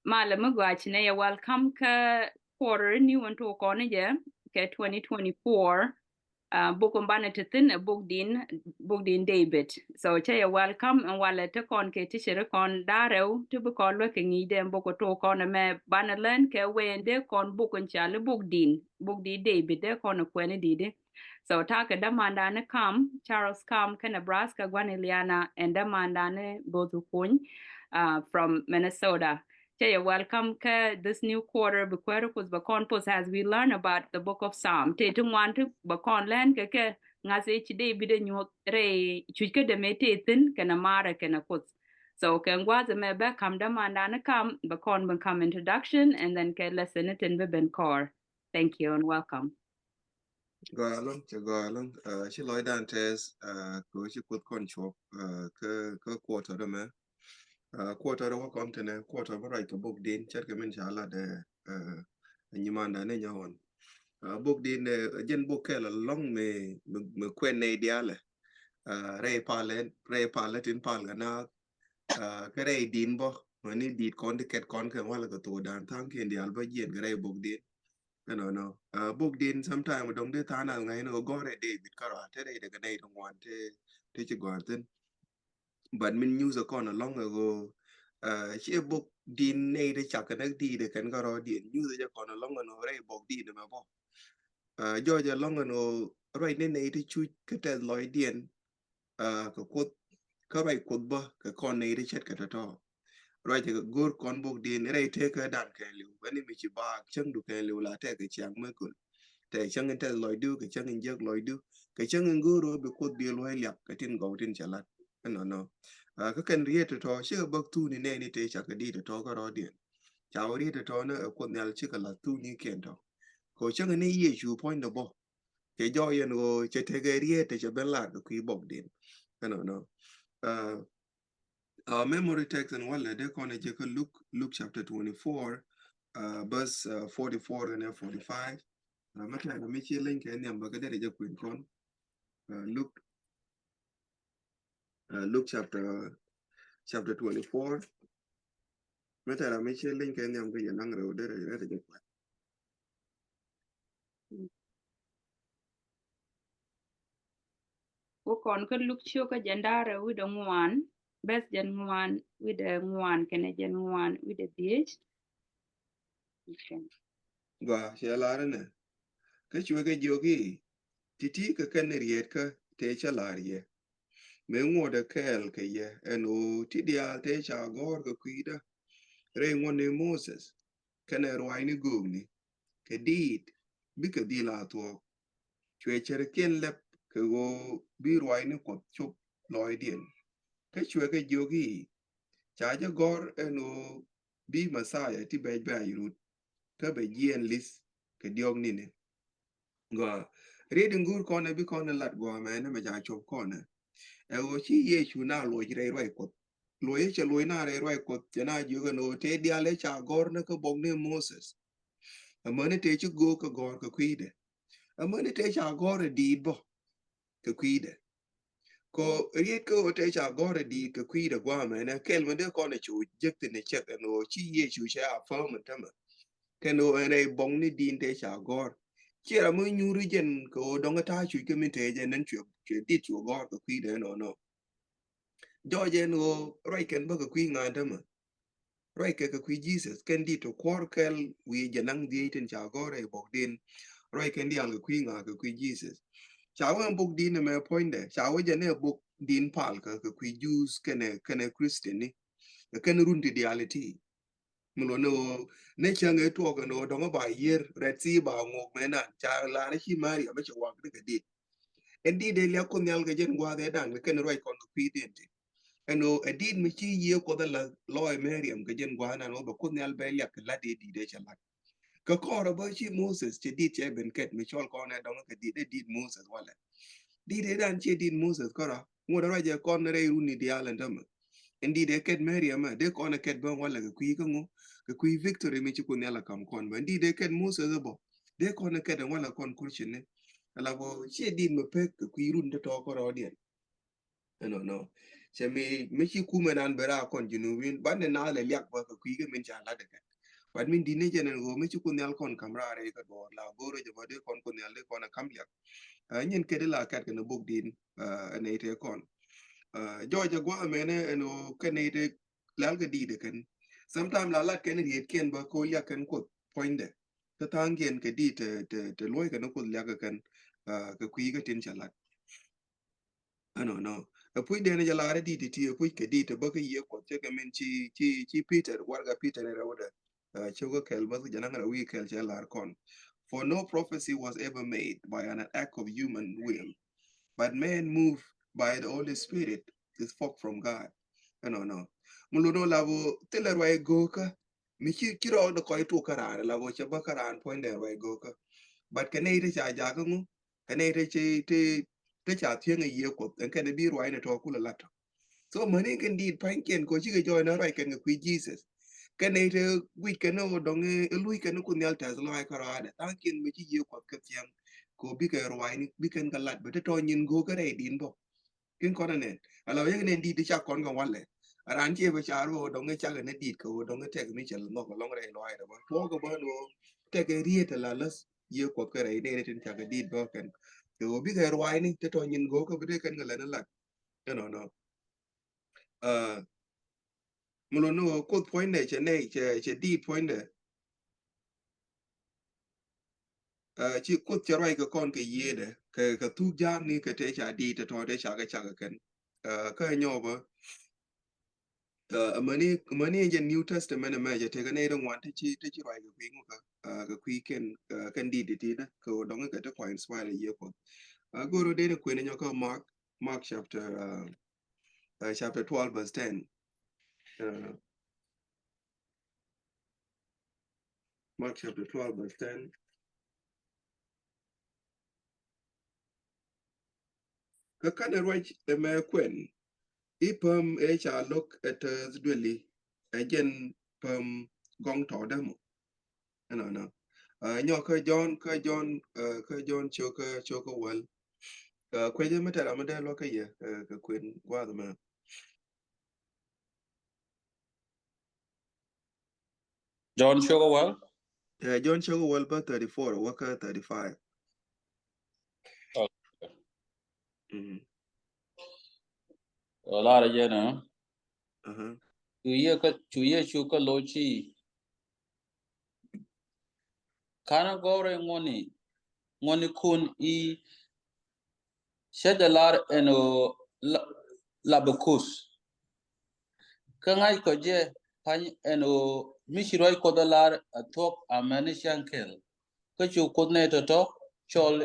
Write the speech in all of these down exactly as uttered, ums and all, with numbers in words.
Malɛ mi gɔaa, ci nɛ yɛ welcome kä quarter ni wän tuɔk kɔn jɛ kɛ twenty twenty-four. Uh, buk in banɛ te thin ɛ buk din, buk din David. So cɛ yɛ welcome ɛn walɛ te kɔn kɛ teacher kɔn da̱rɛw te bi kɔn luɛ kɛ ŋi̱i̱c dɛ buk tuɔk kɔn ɛmɛ banɛ lɛn kɛ wɛn dee kɔn buk in cali buk din, buk di David dee kɔn ɛ kuɛni didi. So ta̱a̱ kɛ dämandan ni Kam, Charles Kam kä Nebraska, gua̱n Iliana, ɛn dämandan ni Both Kuny, uh, from Minnesota. Cɛ yɛ welcome kä this new quarter bi kuäär Kuoth bɛ kɔn poth as we learn about the book of Psalm. Tëë ti ŋuan ti bɛ kɔn lɛn kɛ kɛ ŋa̱th i̱ ci David ɛ nyuɔth rɛy cuc kä dee mëë tëë thi̱n kɛnɛ maarɛ kɛnɛ Kuoth. So kɛ ŋua̱th ɛmɛ bɛ Kam dämandan ni Kam bɛ kɔn bɛ Kam introduction and then kɛ lesson ni tin bɛ ben kɔɔr. Thank you and welcome. Gɔaa ɛlɔ̱ŋ, cɛ gɔaa ɛlɔ̱ŋ. Uh, ci lɔcdan tɛth, uh, kɛ ɣöö ci Kuoth kɔn cuɔp, uh, kä, kä quarter ɛmɛ. Uh, quarter wä kɔn tɛnɛ, quarter bä ruac kɛ bok din, ce̱tkɛ min ca lat, uh, uh, nyimandan ni nyɔwän. Uh, bok din, uh, jɛn bok kɛl ɛlɔ̱ŋ mi, mi, mi kuɛn nɛy diaalɛ. Uh, rɛy palɛ, rɛy palɛ tin pal kɛ naath. Uh, kä rɛy din bä, mani dit kɔn ti kɛt kɔn kɛ walɛ kɛ thokdan tha̱a̱ŋkiɛn diaal bä jiɛn kɛ rɛy bok din. Ɛnɔnɔ. Uh, bok din sometime dɔ̱ŋ dee tha̱a̱ŋ nath ŋa̱c ni ɣöö gɔ̱rɛ David kärɔa te rɛy dee kɛ nɛy ti ŋuan te, te ci gɔ̱a̱r thi̱n. But min nyuuth ɛ kɔn ɛlɔ̱ŋ ɛ ɣöö, uh, ciɛ bok din nɛy ti cak kɛ näk di̱i̱t ɛ kɛn kärɔɔdiɛn. Nyuuth ɛ jɛ kɔn ɛlɔ̱ŋ ɛn ɣöö rɛy bok din ɛmɛ bä. Uh, jɔɔc ɛlɔ̱ŋ ɛn ɣöö ruac ni nɛy ti cuc kä tɛth lɔcdiɛn, uh, kɛ Kuoth, kä ruac Kuoth bä kɛ kɔn nɛy ti ce̱tkɛ tɔ̱tɔ̱. Ruac kɛ go̱o̱r kɔn bok din rɛy tëëkädan kɛɛliw, bä ni mi ci baak cäŋdu kɛɛliw la tɛk kɛ ciaŋ mi köl. Tɛ cäŋ in tɛth lɔcdu, kɛ cäŋ in jiäk lɔcdu, kɛ cäŋ in go̱o̱r ɣöö bi Kuoth bi luɔ̱c liak kɛ tin gɔw tin cɛ lat. Ɛnɔnɔ. Uh, kä kɛn riet tɔ̱tɔ̱, cikɛ bäk thuuni nɛɛni tëë cak kɛ di̱i̱t tɔ̱tɔ̱ kärɔɔdiɛn. Ca wä riet tɔ̱tɔ̱ ni ɛ Kuoth Nhial cikɛ la̱th thuunikiɛn tɔ̱. Kɛ cäŋ ni Yecu puɔ̱nydɛ bä. Cɛ jɔɔc yɛn ɣöö cɛ tekɛ riet tɛ cɛ ben lar kɛ kui̱ bok din. Ɛnɔnɔ. Uh, uh, memory text in walɛ dee kɔn ɛ jɛ kä Luke, Luke chapter twenty-four, uh, verse, uh, forty-four and forty-five. Uh, mɛ tɛ̈rɛ mi ci leny kɛ nhiam bä kɛ derɛ jɛ kuën kɔn. Uh, Luke, uh, Luke chapter, chapter twenty-four. Mɛ tɛ̈rɛ mi ci leny kɛ nhiam kɛ jɛ naŋ rɛw derɛ, derɛ jɛ kuën. Wä kɔn kä Luk ciökä jɛn da̱rɛ wi̱dɛ ŋuan, bɛth jɛn ŋuan wi̱dɛ ŋuan kɛnɛ jɛn ŋuan wi̱dɛ dhiec. Gɔaa, cɛ lar inɛ. Kä cuɛ kɛ jiök i̱, ti̱ti̱ kɛ kɛn rietkä tëë cä lar yɛ. Mëë ŋuɔ̱tdɛ kɛɛl kɛ yɛ ɛn ɣöö ti diaal tëë ca gɔ̱r kɛ kui̱dä rɛy ŋuɔ̱tni Moses kɛnɛ ruaacni göökni, kɛ diit bikɛ dhil a thuɔ̱k. Cuɛ cärkiɛn lɛp kɛ ɣöö bi ruaacni Kuɔth cop lɔcdiɛn. Kä cuɛ kɛ jiök i̱, ca jɛ gɔ̱r ɛn ɣöö bi Mɛthia ti bɛc bɛ̈c rut, kä bɛ jiɛɛn li̱th kɛ diɔ̱k ni̱ni. Gɔaa. Riet in go̱o̱r kɔn ɛ bi kɔn ɛ lat gɔaa mɛnɛ mɛ ca cop kɔn ɛ. Ɛ ɣöö ci Yecu na luɔc rɛy ruac Kuɔth. Luɔc ɛ cɛ luɔc na rɛy ruac Kuɔth, cɛ na jiök ɛn ɣöö tëë diaal ɛ ca gɔ̱r ni kä bokni Moses. Amäni tëë ci göök kɛ gɔ̱r kɛ kui̱dɛ. Amäni tëë ca gɔ̱r ɛ diit bä kɛ kui̱dɛ. Kɛ ɣöö riet kä ɣöö tëë ca gɔ̱r ɛ diit kɛ kui̱dɛ gua̱a̱mɛ nɛ kɛl mi dee kɔn ɛ cu jek thi̱n ɛ cɛk ɛn ɣöö ci Yecu cɛ a fääm ɛn tämɛ. Kɛn ɣöö ɛn rɛy bokni din tëë ca gɔ̱r. Ciɛ ram mi nyuuri jɛn kɛ ɣöö dɔ̱ŋ ɛ ta̱a̱ cuc kä min tëë jɛ nɛn cuɛ, cuɛ dit cuɛ gɔ̱r kɛ kui̱dɛ ɛnɔnɔ. Jɔɔc ɛn ɣöö ruac kɛn bä kɛ kui̱ ŋa̱a̱n tämɛ. Ruac kɛ kɛ kui̱ Jesus, kɛn dit ti kuɔ̱r kɛl wi̱i̱ jɛ naŋ dhiec tin ca gɔ̱r ɛ bok din. Ruac kɛn diaal kɛ kui̱ ŋa̱a̱n kɛ kui̱ Jesus. Ca wee bok din ɛmɛ puɔ̱nydɛ, ca wee jɛ nɛ bok din pal kɛ, kɛ kui̱ Jews kɛnɛ, kɛnɛ Christian ni. Kɛn run ti diaal iti. Mi luɔt ni ɣöö ni cäŋ ëë tuɔɔk ɛn ɣöö dɔ̱ŋ ba yiër Red Sea ba ŋuɔk mëë nan ca lar ci Mariam mi cɛ wak ni kɛ dit. Ɛn dit ëë liak Kuoth Nhial kɛ jɛn gua̱a̱th ëëdan kɛ kɛn ruac kɔn kɛ kui̱diɛn ti. Ɛn ɣöö ɛ dit mi ci Yiëë Kuɔth ɛ la lɔɔc Mariam kɛ jɛn gua̱a̱th nan ɣöö bɛ Kuoth Nhial bɛ liak kɛ la̱t ëë dit ëë cɛ la̱t. Kɛ kɔrɛ bä ci Moses cɛ dit cɛ ben kɛt mi cɔl kɔn ɛ dɔŋ kɛ dit ɛ dit Moses walɛ. Dit ëëdan ciɛ dit Moses kärɔa. Ŋuɔ̱t ruac ɛ kɔn rɛy runi diaal ɛn tämɛ. Ɛn dit ɛ kɛt Mariam ɛ dee kɔn ɛ kɛt bä walɛ kɛ kui̱ kä ŋu, kɛ kui̱ victory mi ci Kuoth Nhial ɛ ka̱m kɔn bä. Ɛn dit ɛ kɛt Moses ɛ bä dee kɔn ɛ kɛt ɛ walɛ kɔn Christian ni. Ala bä ciɛ dit mi pek kɛ kui̱ run tɔ̱tɔ̱ kärɔɔdiɛn. Ɛnɔnɔ. Cɛ mi, mi ci kumɛ nan bɛ ra kɔn Junubin, ban ni na lɛ liak bä kɛ kui̱ kɛ min ca lat kɛ. But min di̱t ni jɛ ni ɣöö mi ci Kuoth Nhial kɔn kam ra rɛy kɛ duɔɔr la go̱o̱r jɛ bä dee kɔn Kuoth Nhial dee kɔn a kam liak. Ɛ, nyin kɛ di la kɛt kɛ ni buk din, ɛ, nɛy tëë kɔn. Ɛ, jɔɔc ɛ gua̱a̱ mɛnɛ ɛn ɣöö kɛ nɛy tëë lɛl kɛ di̱t ɛ kɛn. Sometimes la lat kɛn riet kiɛn bä kɛ ɣöö liak kɛn Kuoth puɔ̱nydɛ. Kä tha̱a̱ŋkiɛn kɛ di̱t tɛ, tɛ, tɛ luɔ̱c kɛn Kuoth liak kɛ kɛn, ɛ, kɛ kui̱ kɛ tin ca lat. Ɛnɔ, nɔ. Ɛ puc dee ni jɛ lar ɛ di̱t ti, ɛ puc kɛ di̱t ɛ bä kä Yiëë Kuɔth cɛ kɛ min ci, ci, ci Peter, warɛgak Peter ni rɛwdɛ. Ɛ, cio̱k kä kɛl bä jɛ naŋ rɛw wi̱i̱ kɛl cɛ lar kɔn. For no prophecy was ever made by an act of human will, but man moved by the Holy Spirit spoke from God. Ɛnɔ, nɔ. Mun lo nɔ la bo thilɛ ruac go̱o̱kä. Mi ci, ci rɔɔk dee kɔc tuk kä raan, la ɣöö cɛ bä kä raan puɔ̱nydɛ ruac go̱o̱kä. But kɛ nɛy ti ca jakä ŋu, kɛ nɛy ti ci, ti, ti ca thiäŋ ɛ Yiëë Kuɔth, ɛn kɛn bi ruac ni tɔ̱ kulɛ lat tɔ̱. So mäni kɛn di̱t pa̱nykiɛn kɛ ɣöö cikɛ jɔɔc ni ruac kɛn kɛ kui̱ Jesus. Kɛ nɛy ti guic kɛn ni ɣöö dɔ̱ŋ i̱ luc kɛn ni Kuoth Nhial tɛth lɔaac kä rɔaadɛ. Tha̱a̱ŋkiɛn mi ci Yiëë Kuɔth kɛ thiäŋ kɛ ɣöö bikɛ ruac ni, bi kɛn kɛ lat, bɛ ti tɔ̱ nyin go̱o̱kä rɛy din bä. Kin kɔn anɛn. Ala wek nɛn di̱t di ca kɔn kɛ walɛ. Aran ciɛ bɛ ca rɔ dɔŋ cak ni di̱t kɛ wä dɔŋ tɛk mi cɛ lɔk lɔŋ rɛy lɔac rɛ bä. Tuɔk kɛ bä ni wä tɛk riet ala läth Yiëë Kuɔth kɛ rɛy nɛn tin cak di̱t bä kɛn. Kɛ wä bikɛ ruac ni ti tɔ nyin go̱o̱k kɛ bi dee kɛn kɛ lɛn lat. Ɛnɔ nɔ. Ɛ, mi lɔ ni wä Kuoth puɔ̱nydɛ cɛ nɛy, cɛ, cɛ di̱t puɔ̱nydɛ. Ɛ, ci Kuoth cɛ ruac kɛ kɔn kɛ Yiëëdɛ, kɛ, kɛ thuk ja̱a̱kni kɛ tëë ca di̱t tɔ̱tɔ̱ tëë ca kɛ cak kɛ kɛn. Ɛ, kä nyɔk bä, ɛ, mäni, mäni jɛ New Testament ɛmɛ jɛ tekɛ nɛy ti ŋuan ti ci, ti ci ruac kɛ kui̱ ŋukä, ɛ, kɛ kui̱ kɛn, ɛ, kɛn di̱t di̱t ti dä, kɛ wä dɔŋ kɛ ti kua inspire Yiëë Kuɔth. Ɛ, go̱o̱r wä dee ni kuën nyɔk kä Mark, Mark chapter, ɛ, ɛ, chapter twelve verse ten. Ɛ, Mark chapter twelve verse ten. Kä kɛnɛ ruac ɛmɛ kuɛn i̱ päm ëë ca lo̱k ɛ tɛth duëli ɛ jɛn päm gɔŋ tɔ̱ dämɔ. Ɛnɔ nɔ. Ɛ, nyɔk kä Jɔ̱ɔ̱n, kä Jɔ̱ɔ̱n, ɛ, kä Jɔ̱ɔ̱n cio̱kä, cio̱kä wäl. Ɛ, kuecä mi tɛ̈r amä dee luäk kä yɛ, ɛ, kɛ kuën gua̱a̱th ɛmɛ. Jɔ̱ɔ̱n cio̱kä wäl? Ɛ, Jɔ̱ɔ̱n cio̱kä wäl bä thirty-four wä kä thirty-five. Okay. Mm. Ɛ, lar jɛ nɔ. Aha. Cu Yiëë kä, cu Yiëë cu kä loc i̱, ka̱n gɔ̱rɛ ŋuɔ̱ni, ŋuɔ̱nikun i̱ cä jɛ lar ɛn ɣöö la, la bi Kuoth. Kä ŋa̱c kɔ jɛ pa̱ny ɛn ɣöö mi ci ruac Kuɔth ɛ lar ɛ thuɔ̱k amäni ciaŋ kɛl. Kä cu Kuoth nɛy tɔ̱tɔ̱ cɔl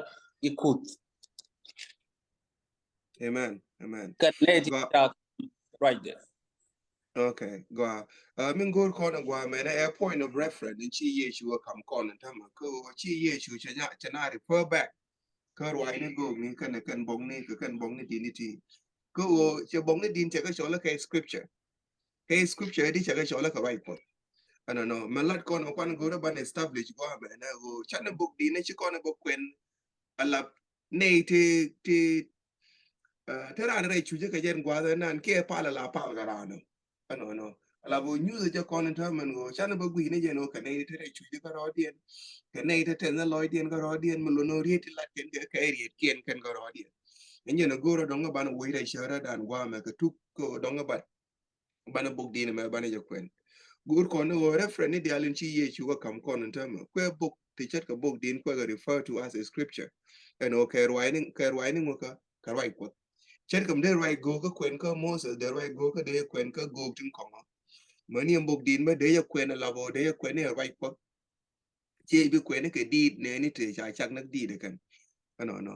i̱ Kuoth. Amen. Amen. Kɛ nɛy ti ca ruacdɛ. Okay, gɔaa. Ɛ, min go̱o̱r kɔn ɛ gɔaa mɛnɛ ɛ point of reference in ci Yecu ɛ kam kɔn in tämɛ. Kä ɣöö ci Yecu cɛ nya, cɛ na refer back kä ruacni go̱o̱kni kɛnɛ kɛn bɔkni, kɛ kɛn bɔkni di̱t ni ti. Kä ɣöö cɛ bɔkni di̱t cɛ kɛ cɔl kɛ scripture. Kɛ scripture di cɛ kɛ cɔl kɛ ruac Kuɔth. Ɛnɔ nɔ, mɛ lat kɔn ɛ kuan go̱o̱r ɛ ban establish gɔaa mɛnɛ ɣöö canɛ bok di̱t ni ci kɔn ɛ bok kuɛn a lap nɛy ti, ti, ɛ, ti raan rɛy cucä kɛ jɛn gua̱a̱th ɛnan kiɛ pal a la pal kɛ raan ɔ. Ɛnɔ nɔ. A la bä nyuuth jɛ kɔn in täämɛ ɛn ɣöö canɛ bä gui̱c ni jɛn ɣöö kɛ nɛy ti rɛy cucä kä rɔɔdiɛn. Kɛ nɛy ti tɛth ni lɔcdiɛn kä rɔɔdiɛn mi lon ɣöö riet ti lat kɛn kɛ kɛ riet kiɛn kɛn kä rɔɔdiɛn. Ɛn jɛn a go̱o̱r a dɔŋ a banɛ woc rɛy cärädan gua̱a̱mɛ kɛ tuk kɛ ɣöö dɔŋ a ban banɛ bok di̱t ɛmɛ banɛ jɛ kuɛn. Go̱o̱r kɔn ni ɣöö reference ni diaal in ci Yecu kä kam kɔn in täämɛ. Kuɛ bok ti ce̱tkɛ bok di̱t kuɛ kɛ refer to as a scripture. Ɛn ɣöö kɛ ruacni, kɛ ruacni ŋukä, kɛ ruac Kuɔth. Ce̱tkɛ mi dee ruac go̱o̱k kä kuɛn kä Moses, dee ruac go̱o̱k kä dee kuɛn kä go̱o̱k tin kɔŋä. Mäni ɛn bok di̱t mɛ dee jɛ kuɛn a lap ɣöö dee jɛ kuɛn ni ruac Kuɔth. Ciɛ bi kuɛni kɛ di̱t nɛni te ca cak näk di̱t ɛ kɛn. Ɛnɔ nɔ.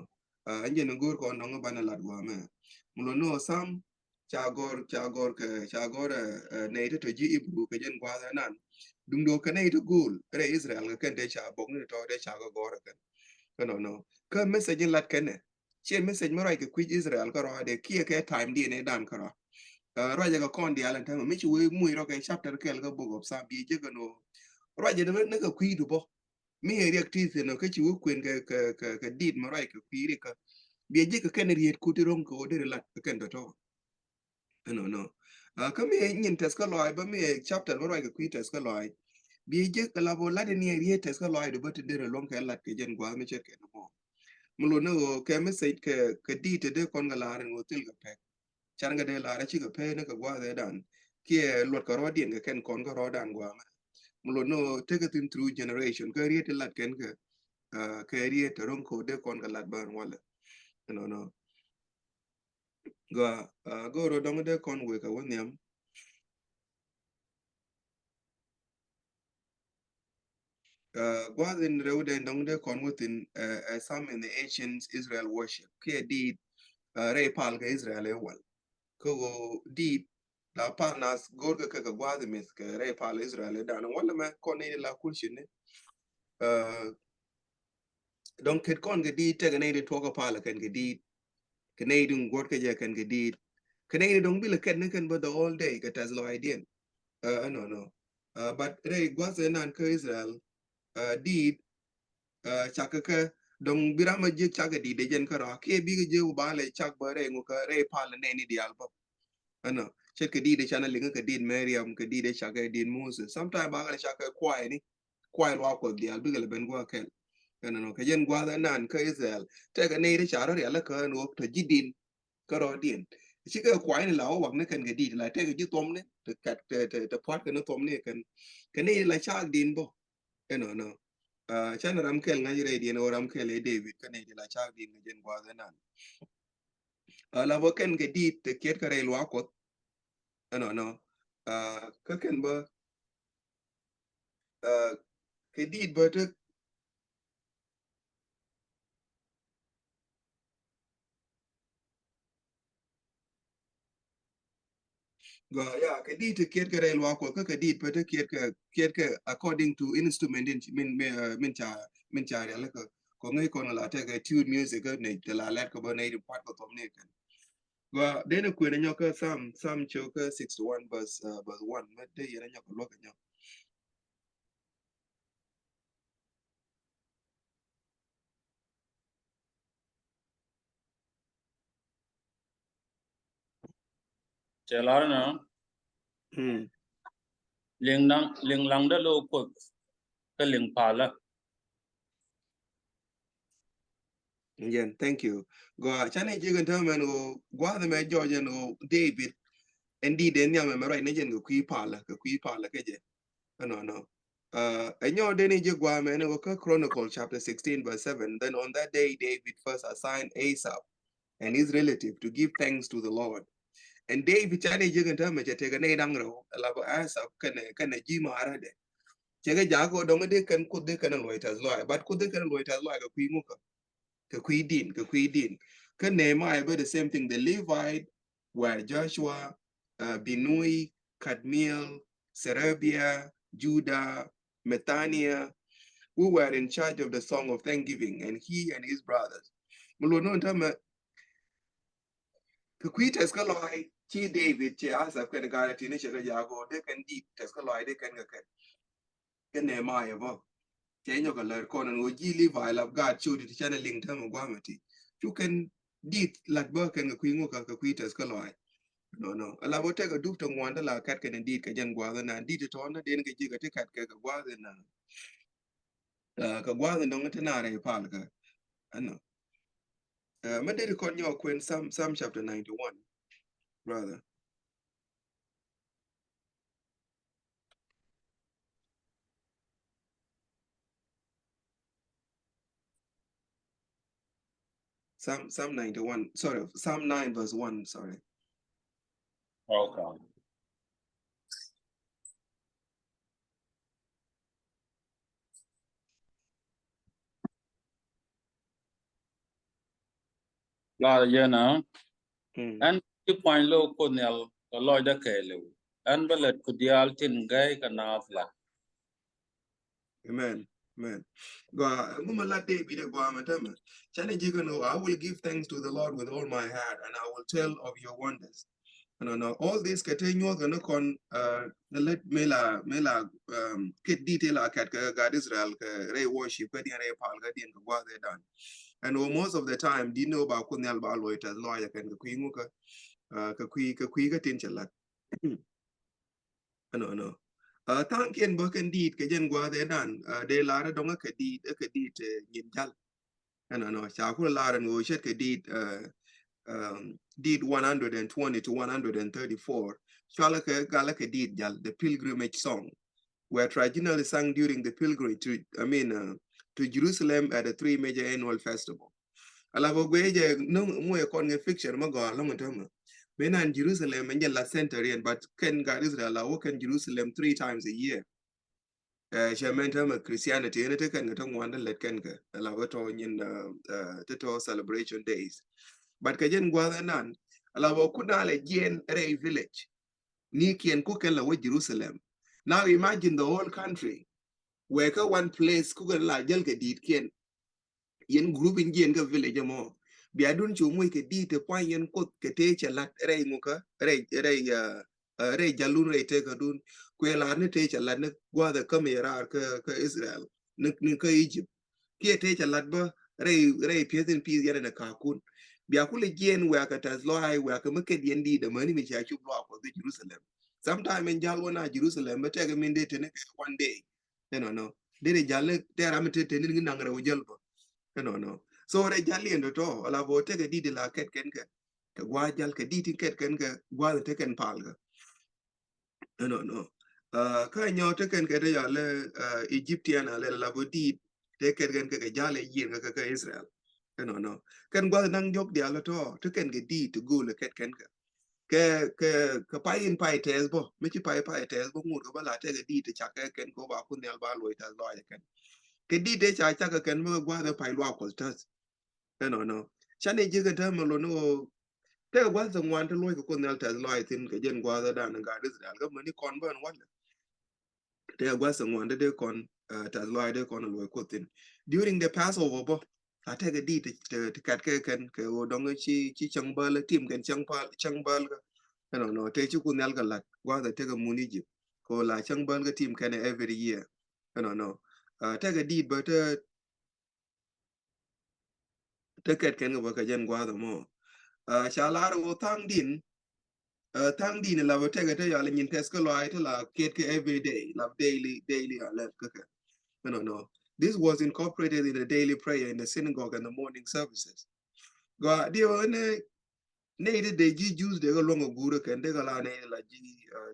Ɛ, ɛn jɛn go̱o̱r kɔn nɔŋ banɛ lat gua̱a̱mɛ. Mulo nɔ sam ca gɔr, ca gɔr kɛ, ca gɔr, ɛ, ɛ, nɛy ti tɔ ji̱ Ibru kɛ jɛn gua̱a̱th ɛnan. Duŋdɔ kɛ nɛy ti go̱o̱l rɛy Israel kɛ kɛn te ca bɔkni tɔ te ca kɛ gɔr ɛ kɛn. Ɛnɔ nɔ. Kä message in lat kɛnɛ. Ciɛ message mi ruac kɛ kui̱c Israel kä rɔɔdɛ kiɛ kɛ time diɛn ɛ dan kä rɔɔd. Ɛ, ruac kɛ kɔn diaal ɛn täämɛ mi ci wee muc rɔ kɛ chapter kɛl kä book of Psalm bi jek ɛn ɣöö ruac ɛ ni kɛ kui̱du bä. Mi ɛ riɛk ti thi̱n ɔ kä ci wee kuën kɛ, kɛ, kɛ, kɛ di̱t mi ruac kɛ kui̱ rikä. Bi jek kɛ kɛn riet kut ti ro̱ŋ kɛ ɣöö deri lat kɛ kɛn tɔ̱tɔ̱. Ɛnɔnɔ. Kä mi nyin tɛth kä lɔaac bä mi chapter bä ruac kɛ kui̱ tɛth kä lɔaac. Bi jek kɛ la bä lat in yɛ riet tɛth kä lɔaac di bä ti derɛ luɔ̱ŋ kɛ lat kɛ jɛn gua̱a̱th mi ce̱tkɛ ni mɔ. Mi lot ni ɣöö kɛ mi sec kɛ, kɛ di̱i̱t te dee kɔn kɛ la̱r in ɣöö thil kɛ pɛk. Can kɛ dee la̱r a cikɛ pek ni kɛ gua̱a̱th ɛ dan kiɛ luɔt kɛ rɔɔdiɛn kɛ kɛn kɔn kä rɔɔdan gua̱a̱mɛ. Mi lot ni ɣöö tekɛ thin through generation kä riet ti lat kɛn kɛ, kɛ riet te ro̱ŋ ko̱ dee kɔn kɛ lat bä in walɛ. Ɛnɔnɔ. Gɔaa, go̱o̱r dɔ̱ŋ dee kɔn wek a wä nhiam. Gua̱a̱th in rɛw dee dɔ̱ŋ dee kɔn wä thin, ɛ some in the ancient Israel worship kiɛ diit rɛy pal kɛ Israel ɛ wal. Kä ɣöö diit la pal nath go̱o̱r kɛ kɛ kɛ gua̱a̱th in mith kɛ rɛy pal Israel ɛ dan wal mɛ kɔn ni la kul cini. Dɔ̱ŋ ket kɔn kɛ diit tekɛ nɛy ti tuɔk kɛ pal kɛn kɛ diit. Kɛ nɛy ti ŋuɔ̱t kɛ jɛ kɛn kɛ diit. Kɛ nɛy ti dɔ̱ŋ bilɛ kɛn ni kɛn bä the whole day kɛ tɛth lɔaacdiɛn. Ɛnɔnɔ. But rɛy gua̱th ɛ nan kä Israel diit cak kɛ kɛ dɔ̱ŋ bi ram a jiek cak kɛ diit ɛ jɛn kä rɔa kiɛ bikɛ jiek wä ba lɛ cak bä rɛy ŋu kɛ rɛy pal nɛy ni diaal bä. Ɛnɔ ce̱tkɛ diit ɛ canɛ liŋ kɛ diit Miriam kɛ diit ɛ cak kɛ diit Moses. Sometime ba kɛ cak kɛ kuay ni kuay luaak Kuɔth diaal bikɛ lɛ ben gua̱a̱th kɛl. Ɛnɔnɔ kɛ jɛn gua̱a̱th ɛnan kä Israel tekɛ nɛy ti ca rɔ rial kä ɛn ɣöö tɔ ji̱ din kä rɔɔdiɛn. Cikɛ kuay ni la wä wak ni kɛn kɛ diit la tekɛ ji̱ thuɔmni te kat te te te pua̱t kɛ ni thuɔmni kɛn kɛ nɛy ti la caak din bä. Ɛnɔnɔ. Canɛ ram kɛl ŋa̱c rɛydiɛn ɣöö ram kɛl ɛ David kä nɛy ti la caak din kɛ jɛn gua̱a̱th ɛnan. La bä kɛn kɛ diit te kiɛt kä rɛy luaak Kuɔth. Ɛnɔnɔ. Kä kɛn bä kɛ diit bä te gɔaa ya kɛ diit te kiɛt kɛ rɛy luaak Kuɔth kä kɛ diit bä te kiɛt kɛ kiɛt kɛ according to instrument in min min ca min ca rial kɛ kɔ ŋäc kɔn la tekɛ tune music kä ne te la lɛt kɛ bä ne ri pua̱t kɛ thom ni kɛn. Gua dee ni kuën nyɔk kä Psalm, Psalm cok kä sixty-one verse, uh, verse one. Mɛ dee yɛn nyɔk luɔk nyɔk. Cɛ lar na. Hmm. Liŋ naŋ, liŋ laŋdä lo̱k Kuoth kä liŋ palä. Again, thank you. Gua canɛ ji̱ kɛn täämɛ ɛn ɣöö gua̱a̱th ɛmɛ jɔɔc ɛn ɣöö David ɛn di̱t ɛn nhiam ɛmɛ ruac ni jɛn kɛ kui̱ palä, kɛ kui̱ palä kɛ jɛ. Ɛnɔnɔ. Ɛ nyɔɔdɛ ni ji̱ gua̱a̱th ɛmɛ ɛn ɣöö kä Chronicle chapter sixteen verse seven, then on that day David first assigned Asaph and his relative to give thanks to the Lord. And David canɛ ji̱ kɛn täämɛ cɛ tekɛ nɛy da̱ŋ rɛw, ɛ la bä Asaph kɛnɛ, kɛnɛ ji̱ maarä dɛ. Cɛ kɛ jakä dɔŋ dee kɛn Kuoth dee kɛn luɔc tɛth lɔaac, but Kuoth dee kɛn luɔc tɛth lɔaac kɛ kui̱ ŋukä. Kɛ kui̱ din, kɛ kui̱ din. Kä Nehemiah bä the same thing. The Levite were Joshua, uh, Binui, Kadmiel, Serebia, Judah, Methania, who were in charge of the song of thanksgiving, and he and his brothers. Mi luɔt ni täämɛ kɛ kui̱ tɛth kä lɔaac ci David, ci Asaph kɛn gaat ti ni cɛ kɛ jakä dee kɛn di̱t tɛth kä lɔaac dee kɛn kɛ kɛn. Kɛ Nehemiah bä. Cɛ nyɔk kɛ lär kɔn ɛn ɣöö ji̱ Levi lap gaat cot ti canɛ liŋ täämɛ gua̱a̱mɛ ti. Cu kɛn di̱t lat bä kɛn kɛ kui̱ ŋukä, kɛ kui̱ tɛth kä lɔaac. Nɔnɔ. Ala bä tekɛ dup ti ŋuan ti la kat kɛn di̱t kɛ jɛn gua̱a̱th ɛnan, di̱t ti tɔ̱ɔ̱n dee ni kɛ ji̱ kɛ ti kat kɛ kɛ gua̱a̱th ɛnan. Kɛ gua̱a̱th ɛn dɔ̱ŋ ti naar ɛ pal kɛ. Ɛnɔ. Mɛ dee ti kɔn nyɔk kuɛn Psalm, Psalm chapter ninety-one, brother. Psalm, Psalm ninety-one, sorry, Psalm nine verse one, sorry. Okay. La yɛn a. Mm. Ɛn ti puany lo̱k Kuoth Nhial kɛ lɔcdä kɛɛliw. Ɛn bä lät ku diaal tin gäi kɛ naath lat. Amen. Amen. Gua, ŋu ma la David ɛ gua ma tämɛ. Canɛ ji̱ kɛ ni, I will give thanks to the Lord with all my heart, and I will tell of your wonders. Nɔnɔ, all this kɛ te nyuɔth kɛ ni kɔn, uh, the let me la, me la, um, kɛ detail a kɛt kɛ gaat Israel kɛ rɛy worship kɛ diɛn rɛy pal kɛ diɛn kɛ gua̱a̱th ɛ dan. And most of the time, di ni ba Kuoth Nhial ba luɔc tɛth lɔaac kɛn kɛ kui̱ ŋukä. Kɛ kui̱, kɛ kui̱ kä tin cɛ lat. Ɛnɔnɔ. Tha̱a̱ŋkiɛn bä kɛn di̱i̱t kɛ jɛn gua̱a̱th ɛ dan dee lar ɛ dɔŋ ɛ kɛ di̱i̱t, ɛ kɛ di̱i̱t nyin jal. Ɛnɔnɔ ca kulɛ lar ɛn ɣöö cɛt kɛ di̱i̱t, di̱i̱t one hundred and twenty to one hundred and thirty-four. Cualɛ kɛ galɛ kɛ di̱i̱t jal, the pilgrimage song were traditionally sung during the pilgrimage to, I mean, uh, to Jerusalem at the three major annual festival. Ala bä guey jɛ nöŋ muɔy kɔn ŋɛ picture ma gɔaa lɔŋ tämɛ. Menan Jerusalem ɛn jɛ la center yɛn, but kɛn gat Israel a wä kɛn Jerusalem three times a year. Cɛ mɛn tämɛ Christianity ɛn te kɛn kɛ te ŋuan te lɛt kɛn kɛ ala bä tɔ nyin te tɔ celebration days. But kɛ jɛn gua̱th ɛnan ala bä kun alɛ jiɛn rɛy village. Ni kiɛn ku kɛn la wä Jerusalem. Now imagine the whole country. Wɛ kä one place ku kɛn la jäl kɛ di̱i̱t kiɛn. Yɛn group in jiɛn kä village mɔ. Bia dun cu muc kɛ di̱i̱t te pua̱ny yɛn Kuoth kɛ tëë cɛ lat rɛy ŋukä rɛy rɛy rɛy jalun rɛy tëkä dun. Kuɛ lar ni tëë cɛ lat ni gua̱thɛ käm yɛ raar kä Israel ni kä Egypt. Kiɛ tëë cɛ lat bä rɛy rɛy pieth in piith yɛn ɛn ɛ kakun. Bia kulɛ jiɛn wɛakɛ tɛth lɔaay wɛakɛ mi ket yɛn di̱i̱t ɛmäni mi cia cup luaak Kuɔth kä Jerusalem. Sometime in jal wä na Jerusalem bä tɛk min dee teni kɛ one day. Ɛnɔnɔ dee rɛ jal ni tɛɛr ami te teni ni naŋ rɛw jäl bä. Ɛnɔnɔ so rɛ jal liɛn tɔtɔ ala bä tɛk ɛ di̱i̱t la kɛt kɛn kɛ kɛ gua̱a̱ jal kɛ di̱i̱t in kɛt kɛn kɛ gua̱a̱th in te kɛn pal kɛ. Ɛnɔnɔ kä nyɔ te kɛn kɛ te yalɛ Egyptian alɛ la bä di̱i̱t te kɛt kɛn kɛ kɛ jalɛ yier kɛ kɛ Israel. Ɛnɔnɔ kɛn gua̱th naŋ jɔk dial tɔ te kɛn kɛ di̱i̱t te go̱o̱l kɛt kɛn kɛ kɛ kɛ kɛ pay in pay tɛth bä mi ci pay pay tɛth bä ŋut kɛ bä la tekɛ di̱i̱t te cakɛ kɛn kɛ ba kun nhial ba luɔy tɛth lɔac kɛn kɛ di̱i̱t te ca cakɛ kɛn mi kɛ gua̱th in pay luak Kuɔth tɛth. Ɛnɔnɔ canɛ ji̱ kɛ tɛmɛ lon ni ɣöö tekɛ gua̱th thɛ ŋuan ti luɔ̱c kɛ Kuoth Nhial tɛth lɔaac thi̱n kɛ jɛn gua̱a̱th ɛ dan in gaat Israel kä mäni kɔn bän walɛ. Tekɛ gua̱th thɛ ŋuan ti dee kɔn tɛth lɔaac dee kɔn luɔ̱c Kuoth thi̱n. During the Passover bä a tekɛ di̱i̱t ti kat kɛ kɛn kɛ ɣöö dɔ̱ŋ ci ci cäŋ bäl tim kɛn cäŋ bäl kä. Ɛnɔnɔ te ci Kuoth Nhial kɛ la̱t gua̱th ɛ tekɛ mun Egypt kɛ ɣöö la cäŋ bäl kä tim kɛn every year. Ɛnɔnɔ tekɛ di̱i̱t bä te te kɛt kɛn kɛ bä kɛ jɛn gua̱a̱th ɛmɔ. Ca lar wä tha̱a̱ŋ din tha̱a̱ŋ din la bä tekɛ te yal nyin tɛth kä lɔaac te la kiɛt kɛ every day la daily daily alert kä kɛ. Ɛnɔnɔ this was incorporated in the daily prayer in the synagogue and the morning services. Gɔaa diɛ wä ne ne ite de ji̱ Jews de kɛ luɔ̱ŋ a guur kɛn de kɛ la ne la ji̱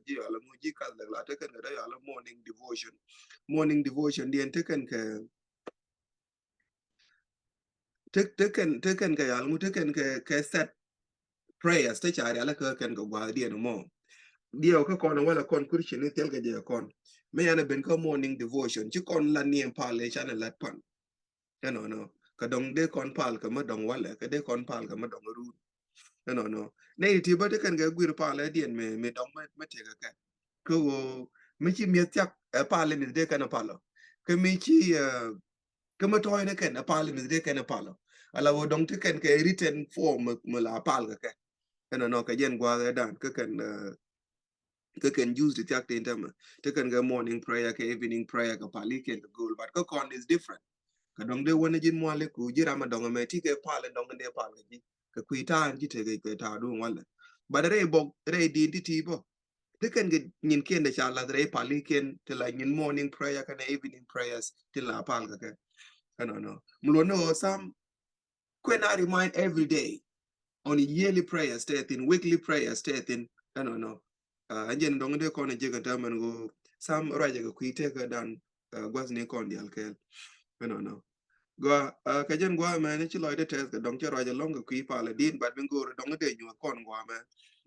ji̱ yal ŋu ji̱ Catholic la te kɛn kɛ te yal morning devotion. Morning devotion diɛn te kɛn kɛ te te kɛn te kɛn kɛ yal ŋu te kɛn kɛ kɛ set prayers te ca rial kɛ kɛn kɛ gua̱a̱th diɛn mɔ. Diɛw kä kɔn wala kɔn Christian ni thil kɛ jɛ kɔn mi yan ben kä morning devotion ci kɔn la niɛn pal ɛ can lat pan. Ɛnɔnɔ kɛ dɔŋ dee kɔn pal kɛ mä dɔŋ walɛ kɛ dee kɔn pal kɛ mä dɔŋ run. Ɛnɔnɔ ne iti bä te kɛn kɛ guir pal ɛ diɛn mi mi dɔŋ mi mi tekɛ kɛ kɛ ɣöö mi ci mi̱eth thiak ɛ pal ɛ mi̱th dee kɛn ɛ pal ɔ kɛ mi ci ɛ Kä mi tɔ̱ɔ̱c ni kɛn ɛ pal mi dee kɛn ɛ pal ɔ. Ala wä dɔŋ ti kɛn kɛ written form mi la pal kɛ kɛ. Ɛnɔnɔ kɛ jɛn gua̱a̱th ɛ dan kä kɛn kä kɛn Jews ti thiak tin tämɛ ti kɛn kɛ morning prayer kɛ evening prayer kɛ pal ikiɛn kɛ go̱o̱l, but kä kɔn is different. Kɛ dɔŋ dee wä ni ji̱n mual iku ji̱ ram ɛ dɔŋ ɛmɛ ti kɛ pal ɛ dɔŋ in dee pal kɛ ji̱ kɛ kui̱ ta̱a̱ in ji̱ tekɛ kɛ ta̱a̱ duŋ walɛ. But rɛy bɔk rɛy din ti ti bä ti kɛn kɛ nyin kiɛn de ca lath rɛy pal ikiɛn ti la nyin morning prayer kɛnɛ evening prayers ti la pal kɛ kɛ. Ɛnɔnɔ mi luɔt ni ɣöö sam kuɛn a remind every day on yearly prayers te thin, weekly prayers te thin. Ɛnɔnɔ ɛn jɛn dɔŋ dee kɔn a jek a täämɛn ɣöö sam ruacɛ kɛ kui̱ tekɛ dan gua̱th ni kɔn dial kɛɛl. Ɛnɔnɔ gua kɛ jɛn gua̱th mɛn ci lɔcdɛ tɛth kɛ dɔŋ cɛ ruacɛ lɔŋ kɛ kui̱ pal a din, but bin go̱o̱r dɔŋ dee nyuɔth kɔn gua̱th mɛn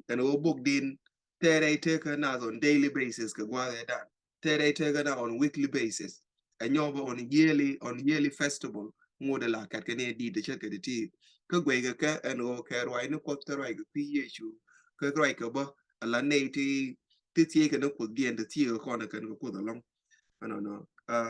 ɛn ɣöö bok din tɛɛrɛ itek kɛ nath on daily basis kɛ gua̱a̱th ɛ dan. Tɛɛrɛ itek kɛ na on weekly basis. Ɛ nyɔk bä on yearly, on yearly festival. Ŋot ɛ la kɛt kɛ ni ɛ di̱i̱t ɛ cɛ kɛ ti ti kä guɛy kɛ kɛ ɛn ɣöö kɛ ruac ni Kuɔth kɛ ruac kɛ kui̱ Yecu. Kä ruac kɛ bä ɛ la nɛy ti ti thiec kɛ ni Kuoth diɛn ti thiec kɛ kɔn ɛ kɛn kɛ Kuoth ɛlɔŋ. Ɛnɔnɔ